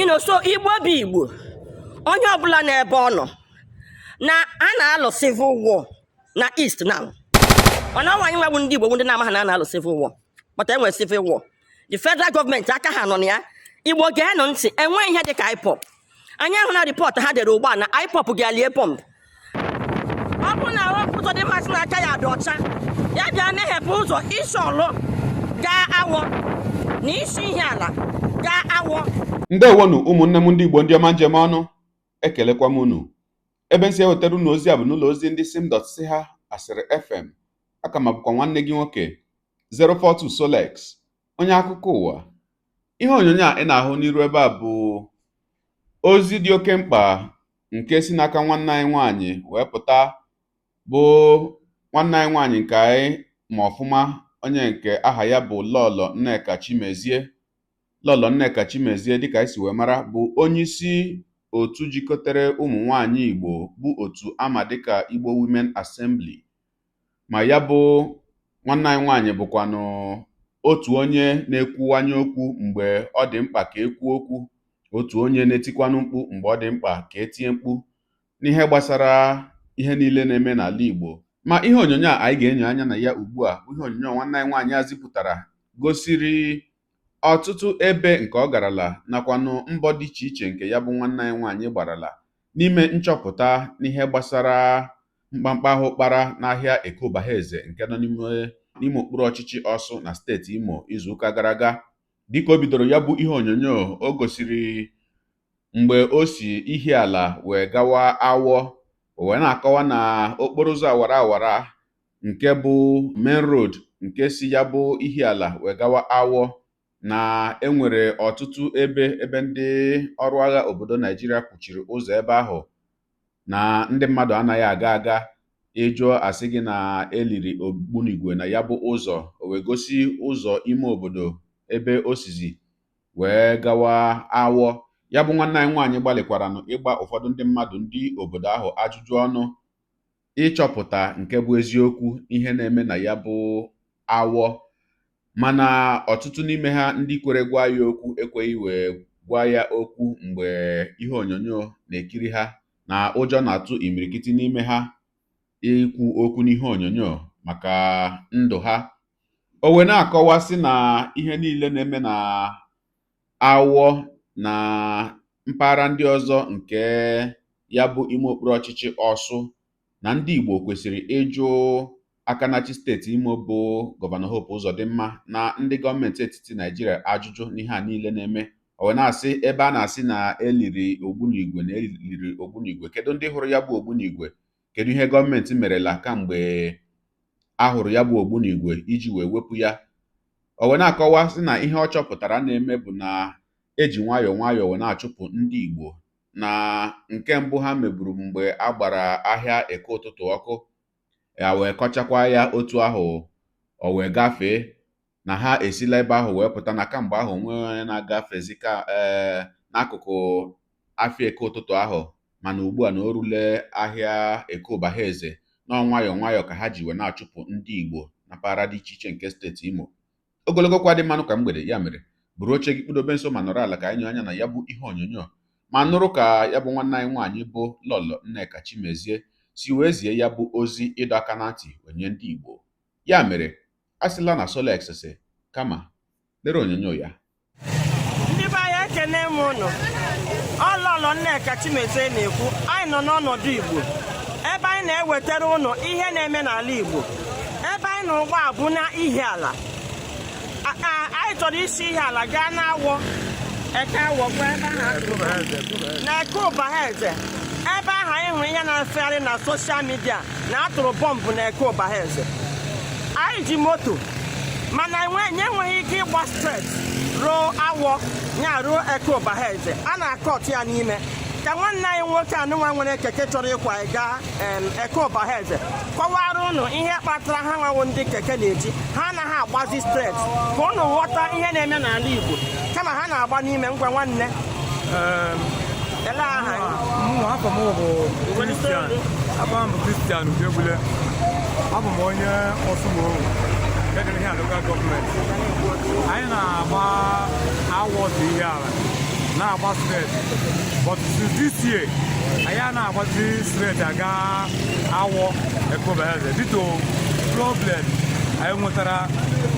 So Igbo bụ Igbo, onye ọbụla n'ebe ọ nọ na a na-alụ civil war na East now. Ọ na anyị nwebụ ndị Igbo bụ ndị na-amaghị na a na-alụ civil war, but enwere civil war. The federal gọọmenti aka ha nọ na ya. Igbo, geenụ ntị. Enweghị ihe dị ka IPOB. Anyị ahụ na report ha dere ugbu a na IPOB ga-alie bọmbụ. Ọ bụrụ na Hope Uzodimma sị na aka ya dị ọcha, ya bịa meghepụ ụzọ isi Ọlụ gaa Awọ na isi Ihiala gaa Awọ. Ndewonu, ụmụnne m ndị Igbo, ndị ọma njem ọnụ. Ekelekwa m unu. Ebe m si ewetara unu ozi a bụ n'ụlọ ozi ndị sim dot si ha Asịrị FM. Aka ma bụkwa nwanne gị nwoke 042 Solex, onye akụkọ ụwa. Ihe onyonyo a ị na-ahụ n'iru ebe a bụ ozi dị oke mkpa nke si n'aka nwanne anyị nwaanyị wee pụta, bụ nwanne anyị nwaanyị nke anyị ma ọfụma, onye nke aha ya bụ Lọlọ Nneka Chimezie. Lọlọ Nneka Chimezie, dịka anyị si wee mara, bụ onye isi otu jikọtara ụmụ nwanyị Igbo, bụ otu ama dịka Igbo Women Assembly. Ma ya bụ nwanne anyị nwaanyị bụkwanụ otu onye na-ekwuwanye okwu mgbe ọ dị mkpa ka ekwuo okwu, otu onye na-etikwanụ mkpu mgbe ọ dị mkpa ka etinye mkpu n'ihe gbasara ihe niile na-eme n'ala Igbo. Ma ihe onyonyo a anyị ga-enyo anya na ya ugbu a bụ ihe onyonyo nwanne anyị nwaanyị a zipụtara gosiri ọtụtụ ebe nke ọ garala, nakwanụ mbọ dị iche iche nke ya bụ nwanne anyị nwaanyị gbarala n'ime nchọpụta n'ihe gbasara mkpamkpa ahụ kpara n'ahịa Eke Ụbahaeze nke nọ n'ime okpuru ọchịchị Ọsụ na steeti Imo izuụka gara aga. Dịka o bidoro ya bụ ihe onyonyo, o gosiri mgbe o si Ihiala wee gawa Awọ, o wee na-akọwa na okporo ụzọ awara awara nke bụ main road nke si ya bụ Ihiala wee gawa Awọ, na enwere ọtụtụ ebe ndị ọrụ agha obodo Naijiria kwuchiri ụzọ ebe ahụ, na ndị mmadụ anaghị aga aga. Ịjụọ, asị gị na eliri ogbunigwe na ya bụ ụzọ. O wee gosi ụzọ ime obodo ebe o sizi wee gawa Awọ. Ya bụ nwanne anyị nwaanyị gbalịkwaranụ ịgba ụfọdụ ndị mmadụ, ndị obodo ahụ, ajụjụ ọnụ ịchọpụta nke bụ eziokwu ihe na-eme na ya bụ Awọ, mana ọtụtụ n'ime ha ndị kwere gwa ya okwu ekweghị wee gwa ya okwu mgbe ihe onyonyo na-ekiri ha, na ụjọ na-atụ imirikiti n'ime ha ikwu okwu n'ihe onyonyo maka ndụ ha. O wee na-akọwa sị na ihe niile na-eme na Awọ na mpaghara ndị ọzọ nke ya bụ ime okpuru ọchịchị Ọsụ, na ndị Igbo kwesịrị ịjụ aka na-achị steeti Imo bụ Gọvanọ Hope Uzodimma na ndị gọọmenti etiti Naijiria ajụjụ n'ihe a niile na-eme. O wee na-asị, ebe a na-asị na eliri ogbunigwe, na eliri ogbunigwe, kedu ndị hụrụ ya bụ ogbunigwe? Kedu ihe gọọmenti merela kamgbe a hụrụ ya bụ ogbunigwe iji wee wepụ ya? O wee na-akọwa sị na ihe ọ chọpụtara na-eme bụ na eji nwayọọ nwayọọ wee na-achụpụ ndị Igbo. Na nke mbụ ha meburu mgbe a gbara ahịa Eke Ụtụtụ ọkụ, ya wee kọchakwa ya otu ahụ, o wee gafee, na ha esila ebe ahụ wee pụta, na kamgbe ahụ nwee onye na-agafezi ka ee n'akụkụ afịa Eke Ụtụtụ ahụ. Mana ugbu a na o rule ahịa Eke Ụbahaeze, nọọ nwayọọ nwayọọ ka ha ji wee na-achụpụ ndị Igbo na mpaghara dị iche iche nke steeti Imo. Ogologo kwa dị mmanụ ka mgbede. Ya mere, buru oche gị, kpụdobe nso ma nọrọ ala ka anyị nyoo anya na ya bụ ihe onyonyo, ma nụrụ ka ya bụ nwanne anyị nwaanyị bụ Lọlọ Nneka Chimezie si wee zie ya bụ ozi ịdọ aka na ntị wee nye ndị Igbo. Ya mere, a sịla na Solex si, kama lere onyonyo ya. Ndị be anyị, ekene m ụnụ. Ọlọlọ Nneka Chimezie na-ekwu. Anyị nọ n'ọnọdụ Igbo, ebe anyị na-ewetara ụnụ ihe na-eme n'ala Igbo. Ebe anyị nọ ugbu a bụ na Ihiala. Anyị chọrọ isi Ihiala gaa n'Awọ, Eke Awọ bụ ebe ahụ na Eke Ụbahaeze. Ebe ahụ anyị hụrụ ihe na-efegharị na social media na atụrụ bọmbụ na Eke Ụbahaeze. Anyị ji moto, mana enwe enweghị ike ịgba straight ruo Awọ ya ruo Eke Ụbahaeze. A na-akọtụ ya n'ime. Ka nwanne anyị nwoke anụnwa nwere keke chọrọ ịkwa anyị gaa Eke Ụbahaeze kọwara ụnụ ihe kpatara ha nwawo ndị keke na-eji ha anaghị agbazi straight, ka ụnụ ghọta ihe na-eme n'ala Igbo, kama ha na-agba n'ime. Ngwa, nwanne, ele aha gị? Mụ, afọ m bụ Christian. Afọ m bụ Christian Udegbule. Abụ m onye Ọsụmohu nke dị n'Ihiala Local Government. Anyị na-agba Awọ to Ihiala. Na-agba straight, but since this year anyị a na-agbazi straight aga Awọ Eke Ụbahaeze due to problem anyị nwetara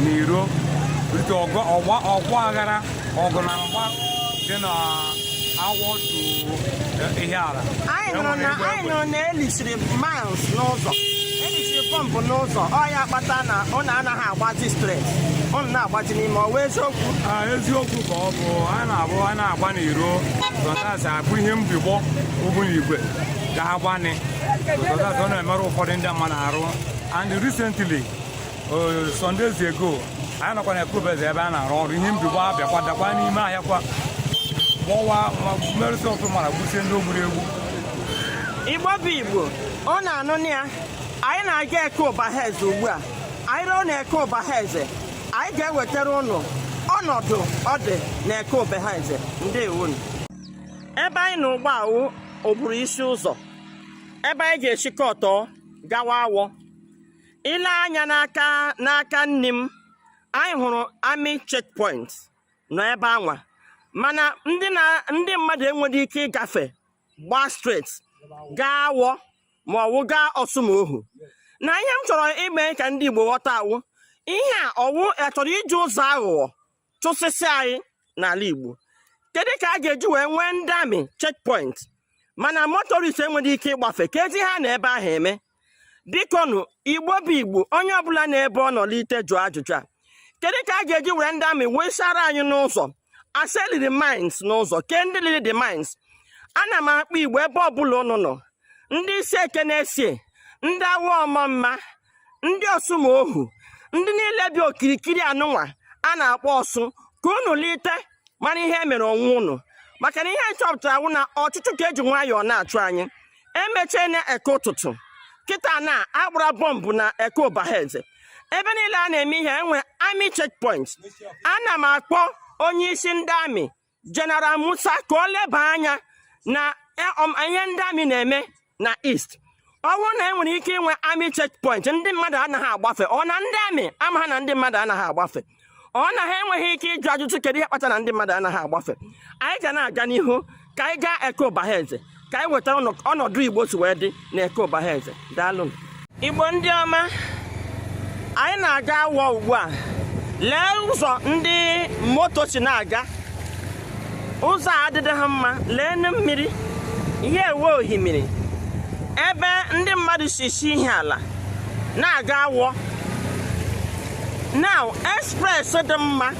n'iro, due to ọgba aghara, ọgụ na mgba dị na Awọ to Ihiala. Anyị nụrụ na anyị nụrụ na elisiri mines n'ụzọ, elisiri bọmbụ n'ụzọ. Ọ ya kpata na ụnụ anaghị agbazi straight, ụnụ na-agbazi n'ime. Ọ wee eziokwu? Ah, eziokwu ka ọ bụ. A na-abụ a na-agba n'iro, sometimes abụ ihe mbigbọ ugwu na igwe ga-agbani. Sometimes ọ na-emerụ ụfọdụ ndị mmadụ arụ. And recently, some days ago, anyị nọkwa na Ekubeze ebe a na-arụ ọrụ, ihe mbigbọ abịakwa dakwa n'ime ahịa kwa, gbọwa ma merụsị ọtụ mara, gbusie ndị ogburu egbu. Igbo bụ Igbo, ọ na-anụ na ya. Anyị na-aga Eke Ụbahaeze ugbu a. Anyị ruo na Eke Ụbahaeze, anyị ga-ewetara ụnụ ọnọdụ ọ dị na Eke Ụbahaeze. Ndewonu. Ebe anyị na ugbu a wụ oburu isi ụzọ ebe anyị ga-esi kọtọ gawa Awọ. Ile anya n'aka nne m, anyị hụrụ army checkpoint nọ ebe anwa, mana ndị na ndị mmadụ enweghị ike ịgafe gbaa straight gaa Awọ ma ọ wụ gaa Ọsụmohu. Na ihe m chọrọ ime ka ndị Igbo ghọta awụ ihe a, ọwụ chọrọ iji ụzọ aghụghọ chụsịsị anyị n'ala Igbo. Kedu ka a ga-eji wee nwee ndị army checkpoint mana motorist enweghị ike ịgbafe? Ka ezi ha na ebe ahụ eme. Bikonu, Igbo bụ Igbo, onye ọbụla na-ebe ọ nọ lite jụọ ajụjụ a: kedu ka a ga-eji were ndị army wesara anyị n'ụzọ, asị eliri mines n'ụzọ? Ke ndị liri the mines? Ana m akpọ Igbo ebe ọbụla ụnụ nọ, ndị isi Eke na-esi, ndị Awa ọma mma, ndị Ọsụmohu, ndị niile bi okirikiri anụnwa a na-akpọ Ọsụ, ka unu lite mara ihe e mere onwe unu, maka na ihe anyị chọpụtara wụ na ọchịchị ka eji nwayọọ na-achụ anyị. Emechie na Eke ụtụtụ kịta na agbara bọmbụ na Eke Ụbahaeze, ebe niile a na-eme ihe enwe army checkpoint. Ana m akpọ onye isi ndị army, General Musa, ka ọ leba anya na ihe ndị army na-eme na East. Ọ bụrụ na e nwere ike inwe army checkpoint, ndị mmadụ anaghị agbafe, ọ na ndị army ama ha na ndị mmadụ anaghị agbafe, ọ na ha enweghị ike ịjụ ajụjụ kedu ihe kpatara na ndị mmadụ anaghị agbafe? Anyị ga na-aga n'ihu ka anyị gaa Eke Ụbahaeze, ka anyị wetara ọnọdụ Igbo si wee dị na Eke Ụbahaeze. Daalụ, Igbo ndị ọma. Anyị na-aga Awọ ugbu a. Lee ụzọ ndị moto si na-aga. Ụzọ a adịghị ha mma. Lee mmiri ihe ewe ohimiri ebe ndị mmadụ si si ihe ala na-aga Awọ. Now, express dị mma,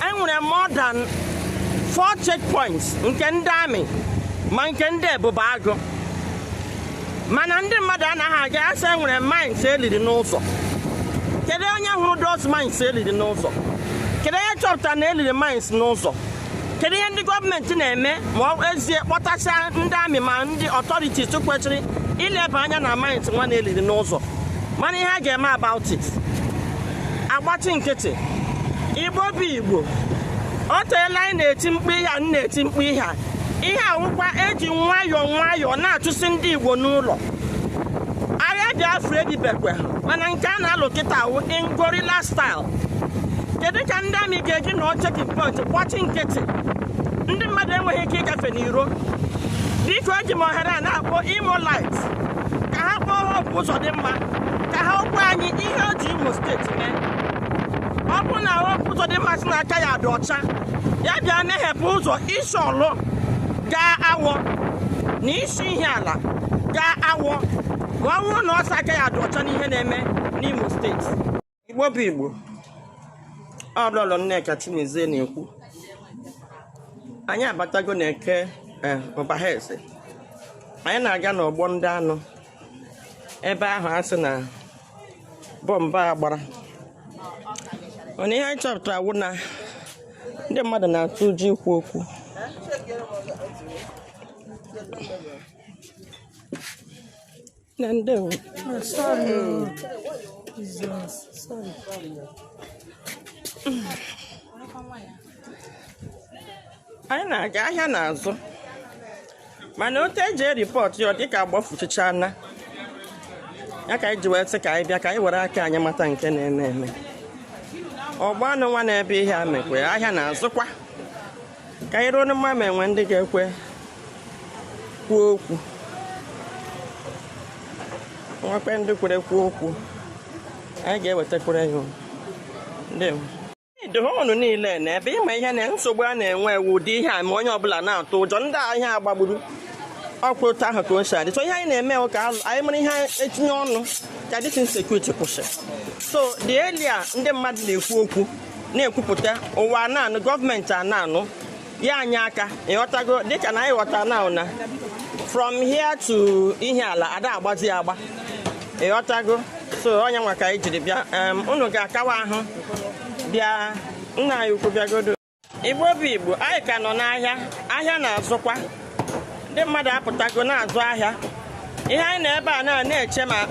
enwere more than four checkpoints nke ndị army ma nke ndị Ebube Agụ, mana ndị mmadụ anaghị aga. Asị enwere mines eliri n'ụzọ. Kedu onye hụrụ those mines eliri n'ụzọ? Kedu onye chọpụtara na eliri mines n'ụzọ? Kedu ihe ndị gọọmenti na-eme ma ọ ezie kpọtasịa ndị army ma ndị authorities kwesịrị ileba anya na mines nwa na-eliri n'ụzọ, mana ihe a ga-eme about it, agbachi nkịtị? Igbo bụ Igbo, o teela anyị na-eti mkpu ihe a, m na-eti mkpu ihe a. Ihe awụkwa eji nwayọọ nwayọọ na-achụsi ndị Igbo n'ụlọ. Agha Biafra ebibekwe, mana nke a na-alụ kịta awụ in guerrilla style. Kedu ka ndị army ga-eji nọ checking point gbachi nkịtị, ndị mmadụ enweghị ike ịgafe n'iro? Biko, eji m ohere a na-akpọ Imo Light ka ha kpọọ Hope Uzodimma ka ha gwa anyị ihe o ji Imo Steeti mee. Ọ bụrụ na Hope Uzodimma si n'aka ya dị ọcha, ya bịa meghepụ ụzọ isi Ọlụ gaa Awọ na isi ihe ala gaa Awọ, ma ọ bụrụ na ọ sị aka ya dị ọcha n'ihe na-eme n'Imo Steeti. Igbo bụ Igbo, ọlọlọ Nneka Chimezie na-ekwu. Anyị abatago na Eke Ụbahaeze. Anyị na-aga n'ọgbọ ndị anụ ebe ahụ a sị na bọmbụ a gbara. Mana ihe anyị chọpụtara wụ na ndị mmadụ na-atụ ụjọ ikwu okwu. Na ndewo. Sorry. Jesus, sorry. Anyị na-aga ahịa n'azụ, mana otu eji eripọt ya, ọ dịka agbafuchichana ya, ka anyị ji wee sị ka anyị bịa ka anyị were aka anyị mata nke na-eme eme. Ọgbọ anụ nwa na-ebe ihe a mekwa ahịa na-azụkwa. Ka anyị ruo mma ma enwe ndị ga-ekwe kwuo okwu. Nwekwe ndị kwere kwuo okwu, anyị ga-ewetakwara ya. Ndewo. Unu niile na ebe ịma ihe na nsogbu a na-enwe ewu ụdị ihe a, ma onye ọbụla na-atụ ụjọ. Ndị ahịa agbagburu ọkwa otu ahụ ka o si adị. So ihe anyị na-eme bụ ka anyị mara ihe etinye ọnụ ka this insecurity kwụsị. So the earlier ndị mmadụ na-ekwu okwu, na-ekwupụta, ụwa na-anụ, gọọmenti a na-anụ ya, anyị aka ịghọtago. Dịka na anyị ghọta na from here to ihe ala ada agbazi agba, ịghọtago. So onye nwa ka anyị jiri bịa. Unu ga-akawa ahụ bịa. Nna anyị ukwu, bịagodo. Igbo bụ Igbo, anyị ka nọ n'ahịa. Ahịa na-azụkwa, ndị mmadụ apụtago na-azụ ahịa. Ihe anyị na ebe a na-eche ma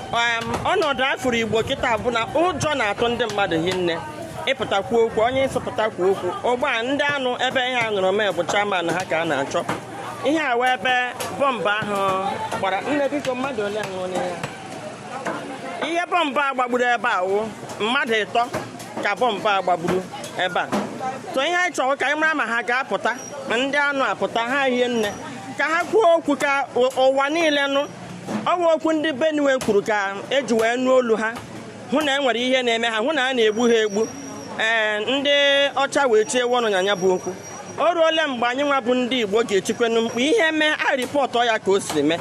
ọnọdụ afụrụ Igbo kịta bụ na ụjọ na-atụ ndị mmadụ hinne ịpụta kwuo okwu. Onye ịsụpụta kwuo okwu ụgbọ a, ndị anụ ebe ihe a nụrụ mee bụ chairman ha ka a na-achọ. Ihe a wee ebe bọmbụ ahụ gbara. Nne, biko, mmadụ ole nwụrụ n'ihe ihe bọmbụ a gbagburu ebe a? Wụ mmadụ 3 ka bọmbụ a gbagburu ebe a. So ihe anyị chọrọ ka anyị mara ma ha ga-apụta, ma ndị anụ apụta ha hie nne ka ha kwuo okwu ka ụwa niile nụ. Ọwa okwu ndị Benue kwuru ka eji wee nụ olu ha, hụ na e nwere ihe na-eme ha, hụ na a na-egbu ha egbu. Ee, ndị ọcha wee tie ọnụ na ya bụ okwu. O ruole mgbe anyị nwa bụ ndị Igbo ga-echikwenụ mkpu. Ihe mee, a report ya ka o siri mee,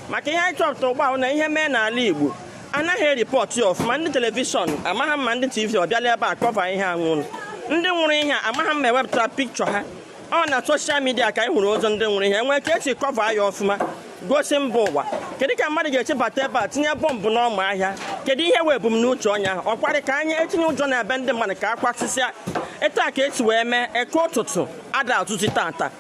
maka ihe anyị chọpụtara ugbu a na ihe mee n'ala Igbo, anaghị e report ya ọfụma. Ndị television amaghị mma, ndị TV ọ bịala ebe a cover ihe a nwụrụ, ndị nwụrụ ihe a, amaghị mma ewepụtara pikchọ ha. Ọ na social media ka anyị hụrụ ozu ndị nwụrụ ihe. Enwee ka esi cover ya ọfụma gosi mba ụwa? Kedu ka mmadụ ga-echi bata ebe a tinye bọmbụ n'ọma ahịa? Kedu ihe wee ebumnuche ọnya ahụ? Ọkwarị ka anyị etinye ụjọ na ebe ndị mmadụ ka akwasịsịa. Etu a ka esi wee mee Eke Ụtụtụ ada atụzi tata.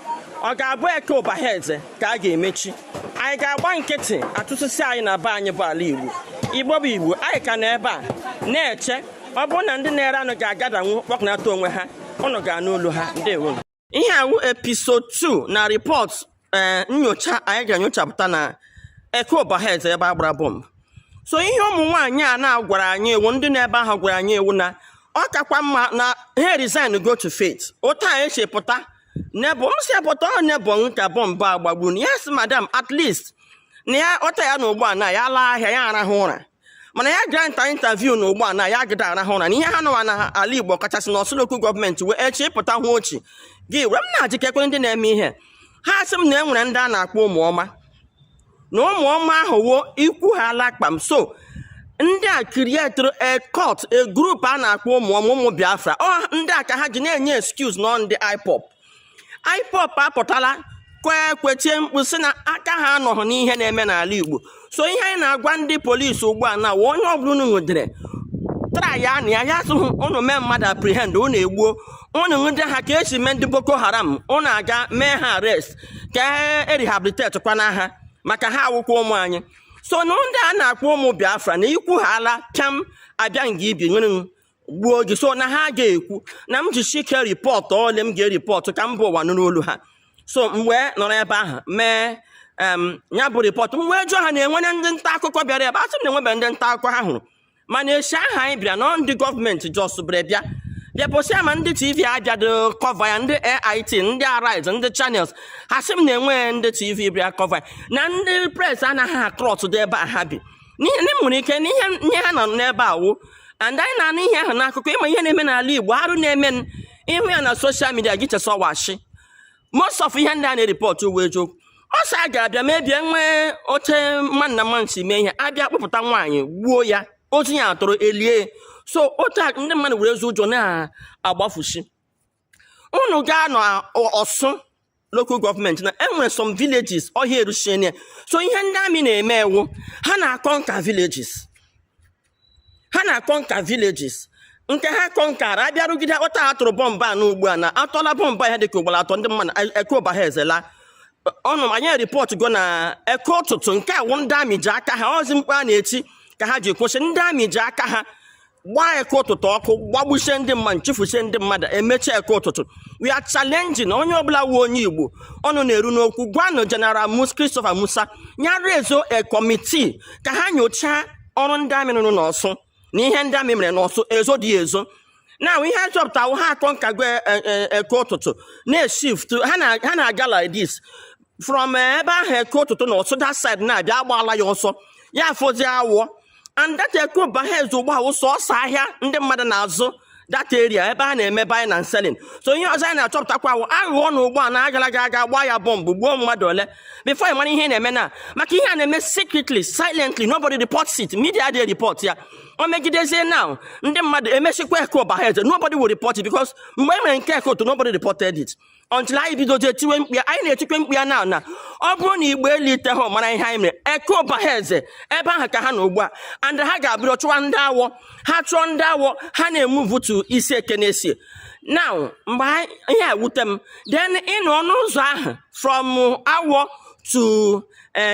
Ọ ga-abụ Eke Ụbahaeze ka a ga-emechi. Anyị ga-agba nkịtị atụsịsị anyị na be anyị bụ ala Igbo. Igbo bụ Igbo, anyị ka nọ ebe a na-eche. Ọ bụrụ na ndị na-ere anụ ga-agadanwu kpọkọnata onwe ha, ụnụ ga-anụ olu ha. Ndewo. Ihe awụ episode 2 na report. Ee, nyocha anyị ga-enyochapụta na Eke Ụbahaeze ebe a gbara bọmbụ. So ihe ụmụ nwaanyị a na-agwara anyị ewu, ndị na-ebe ahụ gwara anyị ewu na ọ kakwa mma na ha resign go to faith. Otu a esi pụta nebo m si pụta, ọ nebo ka bọmbụ a gbagburu ya. Sị madam, at least na ya ọta ya na ugbu a na ya laa ahịa, ya arahụ ụra, mana ya grant interview na ugbu a na ya agịda arahụ ụra na ihe ha nọwa na ala Igbo, kachasị n'Ọsụ Local Government, wee echi ịpụta hụ ochi gị were m na-ajikekwe ndị na-eme ihe ha. Sị m na e nwere ndị a na-akpọ ụmụọma, na ụmụọma ahụ wo ikwu ha ala kpam. So ndị a create a cult, a group a na-akpọ ụmụọma, ụmụ Biafra. Ọ ndị a ka ha ji na-enye excuse nọ ndị IPOB. IPOB apụtala kwee kwechie mkpu sị na aka ha anọghị n'ihe na-eme n'ala Igbo. So ihe anyị na-agwa ndị polisi ugbu a na onye ọbụla unu nwudere, try ya na ya ya sụhụ unu mee mmadụ apprehend, unu egbuo, unu nwude ha ka esi mee ndị Boko Haram, unu aga mee ha arrest ka e rehabilitate kwana ha, maka ha awụkwa ụmụ anyị. So na ndị a na-akpọ ụmụ Biafra na ikwu ha ala pịam abịa nga ibi nwere gbuo gị. So na ha ga-ekwu na m jishi ike report ole m ga-e report ka mba ụwa nụrụ olu ha. So m wee nọrọ ebe ahụ mee ya bụ report. M wee jụọ ha na enwere ndị nta akụkọ bịara ebe a. Sị m na enwebe ndị nta akụkọ ha hụrụ, mana esi aha anyị bịara nọ, ndị gọọmenti just bịara bịa bịa ma ndị TV abịado cover ya, ndị AIT, ndị Arise, ndị Channels. Ha sị m na enweghị ndị TV bịa cover ya, na ndị press anaghị a cross dị ebe a ha bi, n'ihi na m nwere ike n'ihe ihe ha nọ n'ebe a wụ. And anyị na-anụ ihe ahụ n'akụkọ. Ịma ihe na-eme n'ala Igbo, arụ na-eme ịhụ ya na social media gị chesawashi. Most of ihe ndị a na-e report uwe eziokwu. Ọsọ a ga-abịa mebie nwee oche mmadụ na mmadụ si mee ihe, abịa kpụpụta nwaanyị, gbuo ya, ozu ya atụrụ elie. So otu a ndị mmadụ were ezi ụjọ na-agbafusi. Unu gaa n'Ọsụ Local Government na enwere some villages ọhịa eruchiene. So ihe ndị army na-eme ewu, ha na-a conquer villages, ha na-a conquer villages nke ha conquer ra. Abịarugide ụta a tụrụ bọmbụ a n'ugbu a na atọla bọmbụ a ihe dịka ugboro atọ. Ndị mmadụ Eke Ụbaha ezela ọnụ anyị report go na Eke Ụtụtụ nke awụ ndị army ji aka ha ozi mkpu a na-eti ka ha ji kwụsị. Ndị army ji aka ha gbaa Eke Ụtụtụ ọkụ, gbagbusie ndị mmadụ, chefusie ndị mmadụ, emechie Eke Ụtụtụ. We are challenging onye ọbụla wu onye Igbo ọnụ na-eru n'okwu, gwanụ General Mus Christopher Musa ya raise a committee ka ha nyochaa ọrụ ndị army rụrụ n'Ọsụ na ihe ndị army mere n'Ọsụ. Ezo dị ezo. Na ihe a chọpụtawo, ha akọ nkago Eke Ụtụtụ na-eshift ha na-aga like this from ebe ahụ Eke Ụtụtụ na ọsọ that side na-abịa, agbaala ya ọsọ, ya afọzi Awọ. And that Eke Ụbahaeze ugbu a wụ sọsọ ahịa ndị mmadụ na-azụ that area, ebe a na-eme buying and selling. So ihe ọzọ anyị na-achọpụtakwa wụ aghụghọ na ugbu a na agaraga aga gbaa ya bọmbụ, gbuo mmadụ ole before ị mara ihe na-eme na maka ihe a na-eme secretly, silently. Nobody reports it, media adịghị report ya. O megidezie now, ndị mmadụ emechikwa Eke Ụbahaeze, nobody will report it, because mgbe e mere nke Eke Ụtụtụ, nobody reported it until anyị bidozie tiwe mkpu ya. Anyị na-etikwe mkpu ya na ọ bụrụ na Igbo elite ha mara ihe anyị mere Eke Ụbahaeze, ebe ahụ ka ha nọ ugbu a. And ha ga-abịa chụwa ndị Awọ, ha chụọ ndị Awọ, ha na-emove to isi Eke na-esi now. Mgbe ihe a wute m, then ịnọ ọnụ ụzọ ahụ from Awọ to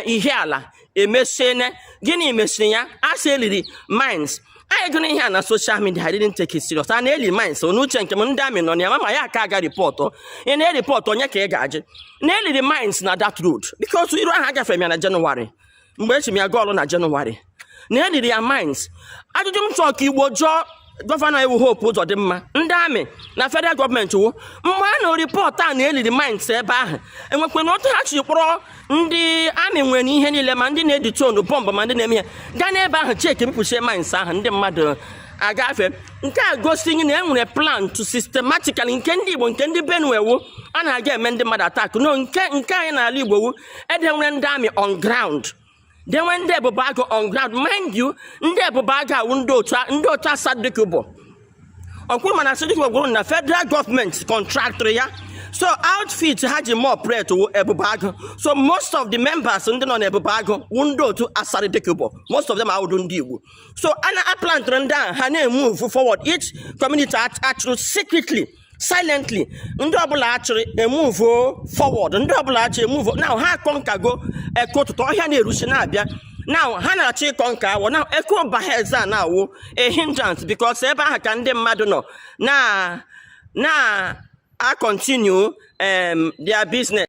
Ihiala emesiene. Gịnị mesiri ya? A sị eliri mines. Anyị gụrụ ihe a na social media. I didn't take it serious. A na-eli mines n'uche nke m, ndị army nọ na ya ma ya ka aga report. Ị na-ereport onye ka ị ga-ajị na eliri mines na that road? Because iru ahụ agafere m ya na Jenụwarị, mgbe echi m ya gaa ọrụ na Jenụwarị, na eliri ya mines. Ajụjụ m chọrọ ka Igbo jụọ gọvanọ iwu Hope Uzodimma, ndị army na federal gọọmenti wo, mgbe a na report a na eliri mines ebe ahụ, enwekwana otu ha chi kpọrọ ndị army nwere ihe niile, ma ndị na-edetone bọmbụ, ma ndị na-eme ya, gaa n'ebe ahụ check, mkpuchie mines ahụ ndị mmadụ agafe? Nke a gosi na e nwere plan to systematically nke ndị Igbo, nke ndị Benue wu a na-aga eme ndị mmadụ attack. No, nke anyị n'ala Igbo wu ede nwere ndị army on ground, denwe ndị Ebube Agụ on ground. Mind you, ndị Ebube Agụ awụ ndị otu Asari Dokubo ọkwụrụ, mana Asari Dokubo gwụrụ na federal gọọmenti contractịrị ya, so outfit ha ji more operate wụ Ebube Agụ. So most of the members ndị nọ na Ebube Agụ wụ ndị otu Asari Dokubo. Most of them awụdụ ndị Igbo. So a na-aplantịrị ndị ahụ, ha na-emove forward. Each community achụrụ secretly, silently, ndị ọbụla achịrị emove forward, ndị ọbụla achị emove. Now ha akọ nkago Eke Ụtụtụ, ọhịa na-erusi na-abịa. Now ha na-achọ ịkọ nka Awọ. Now Eke Ụbahaeze a na-awụ a hindrance, because ebe ahụ ka ndị mmadụ nọ na a continue their business.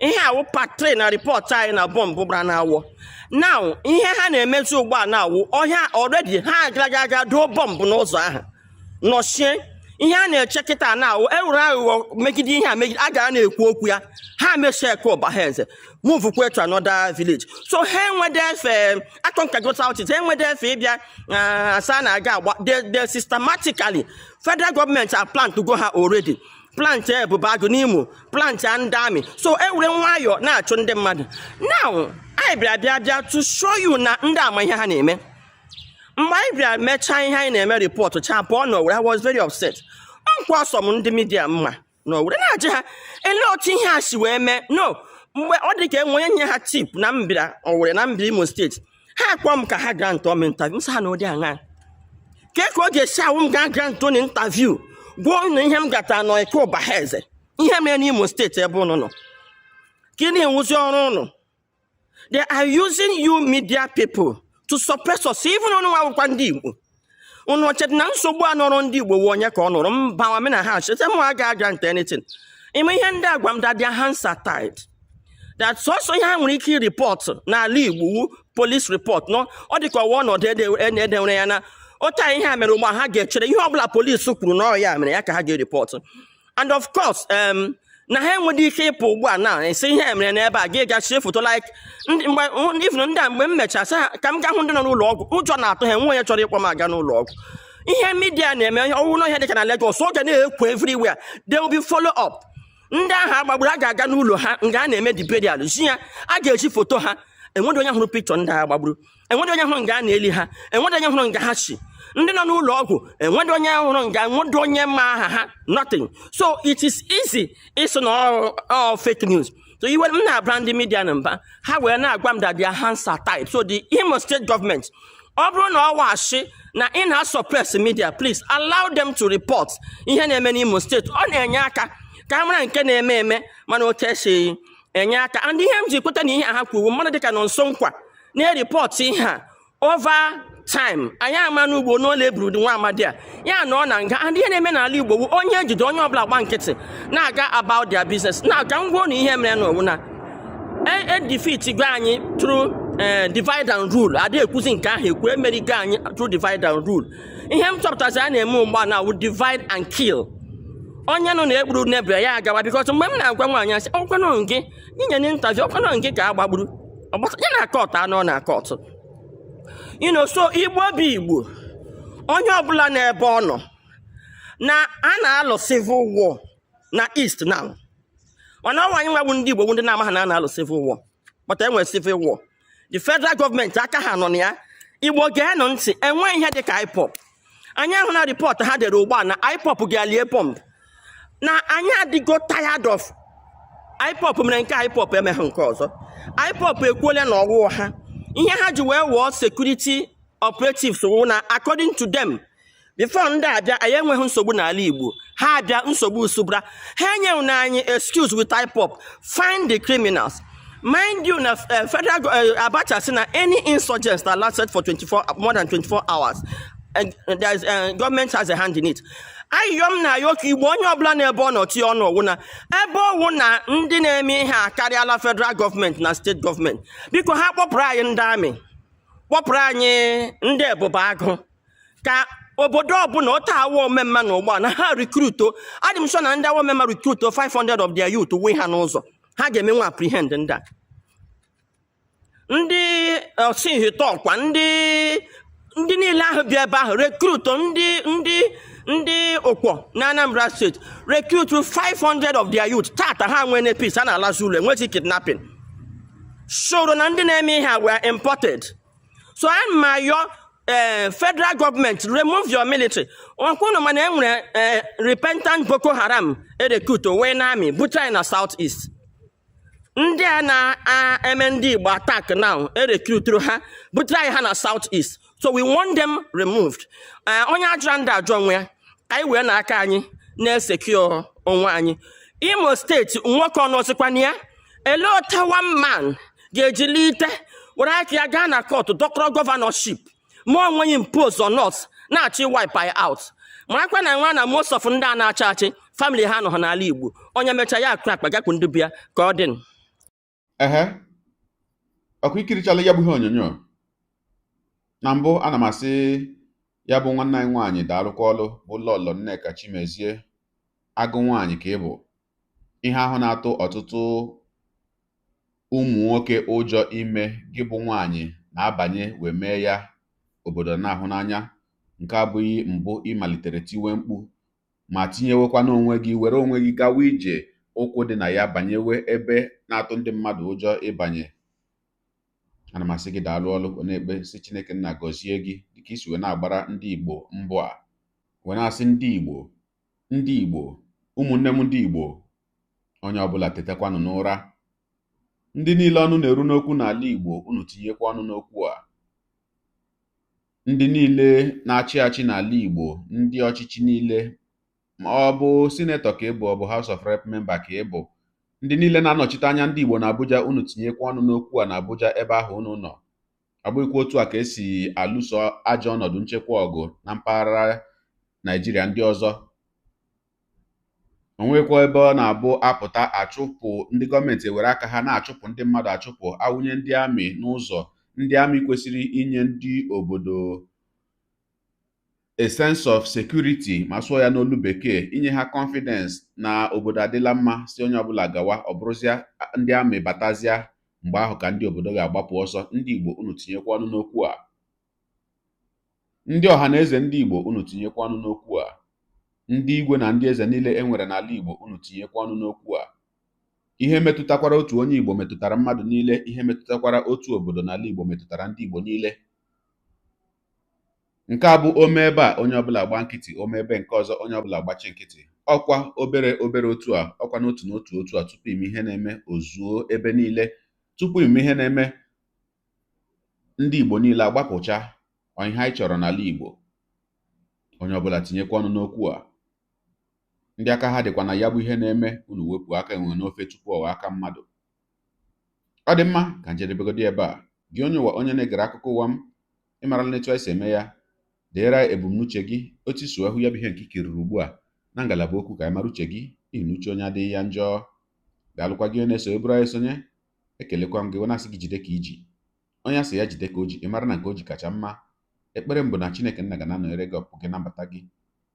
Ihe awụ part 3 na report anyị na bọmbụ gbara na Awọ. Now ihe ha na-emezi ugbu a na-awụ ọhịa already, ha agaraga aga doo bọmbụ n'ụzọ ahụ nọchie. Ihe a na-eche kịta na-awụ ewere aghụghọ megide ihe a megide a gara na-ekwu okwu ya, ha mechie Eke Ụbahaeze, move kwe to another village. So ha enwede efe akọnkago South East, enwede efe ịbịa asa na-aga agba. They systematically, federal government are plan to go ha already plant Ebube Agụ n'Imo, plant ndị army, so ewere nwayọọ na-achụ ndị mmadụ. Now anyị bịara bịa to show you na ndị ama ihe ha na-eme. Mgbe anyị bịara mechaa ihe anyị na-eme, report cha pụọ n'Owere, I was very upset. Nkwa ọsọ m ndị media mma n'Owere na-ajụ ha elee otu ihe a si wee mee. No, mgbe ọ dị ka enwe onye nye ha tip na m bịara Owere, na m bịara Imo Steeti, ha kpọọ m ka ha grant m interview. M sị ha na ụdị aṅa ke ka ọ ga-esi awụ m gaa grant unu interview, gwa unu ihe m gatara nọ Eke Ụbahaeze, ihe mere n'Imo Steeti ebe unu nọ, ka ị na-enwuzi ọrụ unu? They are using you media people to suppress us. Even unu nwa akwụkwọ ndị Igbo, unu chere na nsogbu a nọrọ ndị Igbo wụ onye ka ọ nọrọ mba nwa na ha chete m aga grant anything. Ime ihe ndị agwa m that their hands are tied, that sọsọ ihe ha nwere ike report n'ala Igbo wu police report. No, ọ dị ka ọwa ọnọdụ edewere ya na otu a ihe a mere ugbu a, ha ga-echere ihe ọbụla polisi kwuru na ọ ya mere ya ka ha ga-ereport. And of course, na ha enweghị ike ịpụ ugbu a na esi ihe mere n'ebe a ga gachie foto like ndị mgbe even ndị a. Mgbe m mechara sị ha ka m gaa hụ ndị nọ n'ụlọ ọgwụ, ụjọ na-atụ ha, enwe onye chọrọ ịkpọ m aga n'ụlọ ọgwụ. Ihe media na-eme ọwụ n'ọhịa dịka na Lagos, oge na-ekwo everywhere, there will be follow up. Ndị ahụ agbagburu, a ga-aga n'ụlọ ha nga a na-eme the burial ji ya, a ga-eji foto ha. Enweghị onye hụrụ pikchọ ndị agha gbagburu, enweghị onye hụrụ nga a na-eli ha, enweghị onye hụrụ nga ha si. Ndị nọ n'ụlọ ọgwụ, enweghị onye hụrụ nga, enweghị onye ma aha ha, nothing. So it is easy ịsị na ọ fake news. So iwe m na-abra ndị media na mba, ha wee na-agwa m that their hands are tied. So the Imo State government, ọ bụrụ na ọ washi na ị na-suppress media, please allow them to report ihe na-eme n'Imo Steeti. Ọ na-enye aka ka a mara nke na-eme eme, mana otu esi enye aka. And ihe m ji kweta na ihe a ha kwuru, mmadụ dịka nọ nso nkwa na-ereport ihe a over time, anyị ama n'ugbo n'ụlọ eburu nwa amadi a ya nọ na nga. And ihe na-eme n'ala Igbo bụ onye ejide, onye ọbụla gba nkịtị na-aga about their business. Na ka m gwuo na ihe mere n'owu na e defeat go anyị through Ee, divide and rule adịghị ekwuzi nke ahụ ekwu. Emerigo anyị through divide and rule. Ihe m chọpụtazi a na-eme ugbu a na awụ divide and kill. Onye nọ na-egburu nebra ya agawa, because mgbe m na-agwa nwaanyị asị, ọkwanụ gị inye na interview, ọkwanụ gị ka a gbagburu. Ya na court anọ na court. So Igbo bụ Igbo, onye ọbụla n'ebe ọ nọ na a na-alụ civil war na East now. Mana ọnwa anyị nwegbu ndị Igbo bụ ndị na-amaghị na a na-alụ civil war, but enwere civil war. The federal gọọmenti aka ha nọ na ya. Igbo, geenụ ntị. Enweghị ihe dị ka IPOB. Anyị ahụ na report ha dere ugbu a na IPOB ga-alie bomb na anyị adịgo tired of IPOB. Mere nke IPOB emeghị nke ọzọ. IPOB ekwuola na ọwụwa ha, ihe ha ji wee wụọ security operatives wụ na according to them, before ndị abịa, anyị enweghị nsogbu n'ala Igbo. Ha abịa, nsogbu usubra. Ha enyeghị na anyị excuse with IPOB. Find the criminals. Mind you, na federal Abacha sị na any insurgents that lasted for 24, more than 24 hours, and there is, government has a hand in it. Ayịyọ m na-ayọ ka Igbo, onye ọbụla na-ebe ọ nọ tinye ọnụ ọwụ na ebe ọwụ na ndị na-eme ihe akarịala federal gọọmenti na steeti gọọmenti. Biko, ha kpọpụrụ anyị ndị army, kpọpụrụ anyị ndị Ebube Agụ, ka obodo ọbụla otu awa omemma na ụgbọ na ha recruito. Adị m sure na ndị awa omemma recruito 500 of their youth wee ha n'ụzọ, ha ga-emenwe apprehend ndị a, ndị osihite ọkwa, ndị niile ahụ bi ebe ahụ. Recruit ndị Ụkpọ na Anambra Steeti, recruit 500 of their youth. Tata ha nwere peace, a na-alazi ụlọ, enweghị kidnapping. Soro na ndị na-eme ihe a were imported. So ana m ayọ federal government, remove your military. Ọkwụnụ mana e nwere repentant Boko Haram erecruit wee na army bute anyị na South East. Ndị a na-eme ndị Igbo attack now, erecruituru ha, butere anyị ha na South East. So we want them removed. Onye ajụra ndị ajụ onwe ya, ka anyị wee n'aka anyị na-esecure onwe anyị. Imo Steeti, nwoke ọnọzikwana ya. Ele otu one man ga-eji lite were aka ya gaa na court dọkọrọ governorship ma onwe ya impose on us, na-achọ wipe anyị out? Marakwa na nwa na most of ndị a na-achị achị, family ha nọ n'ala Igbo. Onye mechaa ya akụ akpa gakwu ndị bịa ka ọ dị. Ehe, ọkwa ikirichala ya bụ ihe onyonyo na mbụ. Ana m asị ya bụ nwanne anyị nwaanyị, daalụkwa ọlụ bụ Lọlọ Nneka Chimezie, agụ nwaanyị ka ị bụ. Ihe ahụ na-atụ ọtụtụ ụmụ nwoke ụjọ ime, gị bụ nwaanyị na-abanye wee mee ya obodo na-ahụ n'anya. Nke abụghị mbụ ị malitere tiwe mkpu ma tinyewekwa n'onwe gị, were onwe gị gawa ije ụkwụ dị na ya, banyewe ebe na-atụ ndị mmadụ ụjọ ịbanye. Ana m asị gị daalụ ọlụ. Wee na-ekpe sị Chineke nna gọzie gị dịka isi wee na-agbara ndị Igbo mbọ a. Wee na-asị ndị Igbo, ndị Igbo, ụmụnne m ndị Igbo, onye ọbụla tetakwanụ n'ụra. Ndị niile ọnụ na-eru n'okwu n'ala Igbo, unu tinyekwa ọnụ n'okwu a. Ndị niile na-achị achị n'ala Igbo, ndị ọchịchị niile, ma ọ bụ senator ka ị bụ, ọ bụ House of Rep member ka ị bụ, ndị niile na-anọchite anya ndị Igbo na Abuja, unu tinyekwa ọnụ n'okwu a na Abuja ebe ahụ unu nọ. Ọ bụghịkwa otu a ka esi alụso ajọ ọnọdụ nchekwa ọgụ na mpaghara Naijiria ndị ọzọ. O nwekwa ebe ọ na-abụ apụta achụpụ ndị gọọmenti ewere aka ha na-achụpụ ndị mmadụ achụpụ, awụnye ndị army n'ụzọ. Ndị army kwesịrị inye ndị obodo a sense of security, ma sụọ ya n'olu Bekee, inye ha confidence na obodo adịla mma, si onye ọbụla gawa. Ọ bụrụzịa ndị army batazịa, mgbe ahụ ka ndị obodo ga-agbapụ ọsọ. Ndị Igbo, unu tinyekwa ọnụ n'okwu a. Ndị ọha na eze ndị Igbo, unu tinyekwa ọnụ n'okwu a. Ndị igwe na ndị eze niile e nwere n'ala Igbo, unu tinyekwa ọnụ n'okwu a. Ihe metụtakwara otu onye Igbo metụtara mmadụ niile. Ihe metụtakwara otu obodo n'ala Igbo metụtara ndị Igbo niile. Nke a bụ ome ebe a, onye ọbụla gba nkịtị, ome ebe nke ọzọ, onye ọbụla gbachi nkịtị. Ọkwa obere obere otu a, ọkwa n'otu n'otu otu a, tupu ime ihe na-eme ozuo ebe niile, tupu ime ihe na-eme ndị Igbo niile agbapụcha. Ọ ihe anyị chọrọ n'ala Igbo? Onye ọbụla tinyekwa ọnụ n'okwu a. Ndị aka ha dịkwa na ya bụ ihe na-eme, unu wepụ aka enwe n'ofe tupu ọwa aka mmadụ. Ọ dị mma, ka njedebegodi ebe a. Gị onye ụwa, onye na-egere akụkọ ụwa m, ịmarala n'etu anyị si eme ya. Deere ebumnuche gị otu isi wee hụ ya bụ ihe nke ikiriri ugbu a na ngalaba okwu, ka anyị mara uche gị, n'ihi na uche onye adịghị ya njọ. Daalụkwa gị onye na-eso eburu anyị esonye. Ekelekwa m gị wee na-asị gị jide ka iji. Onye a sị ya jide ka o ji, ị mara na nke o ji kacha mma. Ekpere m bụ na Chineke nna ga na-anọnyere gị, ọpụpụ gị na mbata gị,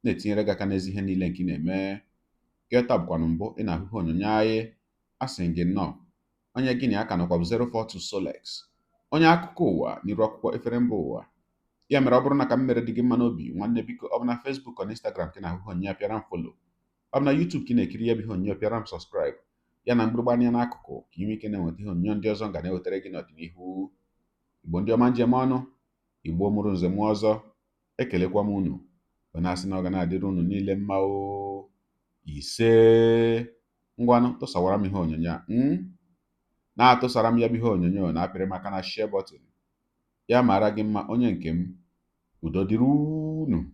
na-etinyere gị aka n'ezi ihe niile nke ị na-eme. Gị taa bụkwanụ mbụ ị na-ahụ ihe onyonyo anyị, a sị gị nnọọ. Onye gị na ya ka nọkwa bụ 042 Solex, onye akụkọ ụwa n'iru akwụkwọ efere mba ụwa. Ya mere, ọ bụrụ na ka m mere dị gị mma n'obi, nwanne, biko, ọ bụ na Facebook ọ na Instagram ka ị na-ahụ ihe onyonyo a, pịara m follow. Ọ bụ na YouTube ka ị na-ekiri ya bụ ihe onyonyo, pịara m subscribe, ya na mgbịrịgba anya n'akụkụ, ka ị nwee ike na-enweta ihe onyonyo ndị ọzọ m ga na-ewetara gị n'ọdịnihu. Igbo ndị ọma, njem ọnụ, Igbo mụrụ nze mụọ ọzọ, ekelekwa m unu wee na-asị na ọ ga na-adịrị unu niile mma o. Ise. Ngwanụ, tụsawara m ihe onyonyo a, na-atụsara m ya bụ ihe onyonyo, na-apịrị m aka na share button. Ya mara gị mma, onye nke m. Udo dịrị unu.